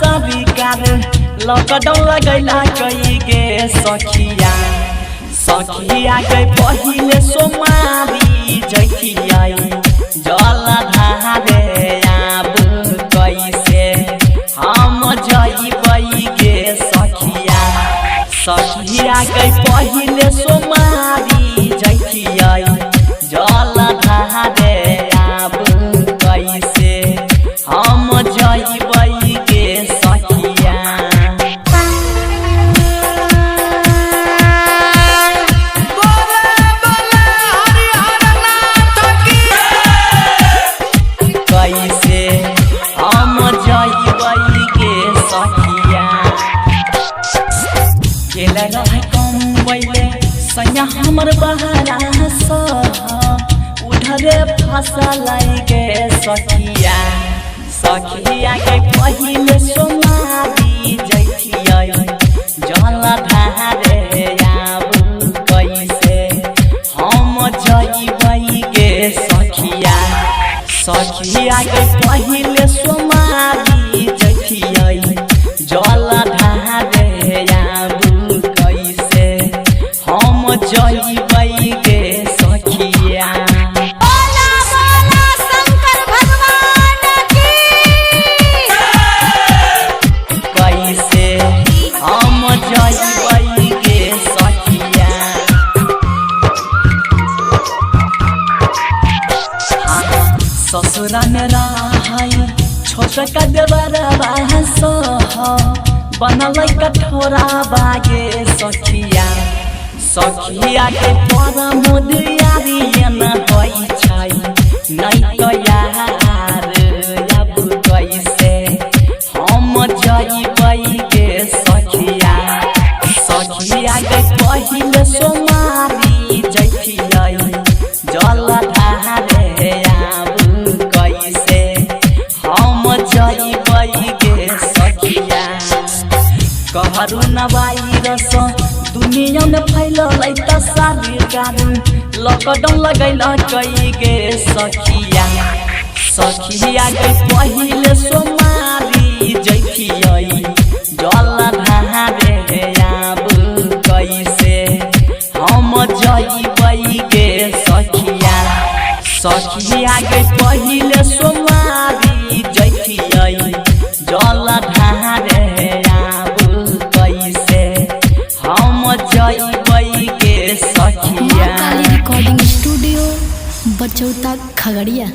सरकार लॉकडाउन लगैला कई गे सखिया। सखिया के पहिले सोमारी जैथियै जल धारे आब कैसे हम जइबै गे सखिया। सखिया के पहिले सोमारी जैथियै जल धारे आब कैसे हम जइबै गे सखिया। बोले बोले हरिहर नाथ की। कैसे हम जइबै गे सखिया। गेल रहे कमबैले सैया हमर बहरा सह उधरे फसल गे सखिया। सखिया के पहिले सोमारी जैथियै जल धारे आब कैसे हम जइबै गे सखिया। सखिया के पहिले सोमारी जैथियै जल धारे आब कैसे हम जइबै गे सखिया। बोला बोला शंकर भगवान की। कैसे हम जइबै गे सखिया। ससुरा में रहै छोटका देवरबा सह बनलै कठोरा बागे सखिया। सखिया के परमोद यारी न होइ छै नै त यार अब कैसे हम जइबै गे सखिया। सखिया के पहिले सोमारी जैथियै जल धारे आब कैसे हम जइबै गे सखिया। कोरोना वायरस दुनिया में फैललै त सरकार लॉकडाउन लगैल कई गे सखिया। सखिया के पहिले सोमारी जैथियै जल धारे आब कैसे हम जइबै गे सखिया। सखिया के पहिले सोमारी जैथियै जल धारे आब कैसे हम जइबै गे माँ सखिया। काली रिकॉर्डिंग स्टूडियो, बचौता, खगड़िया।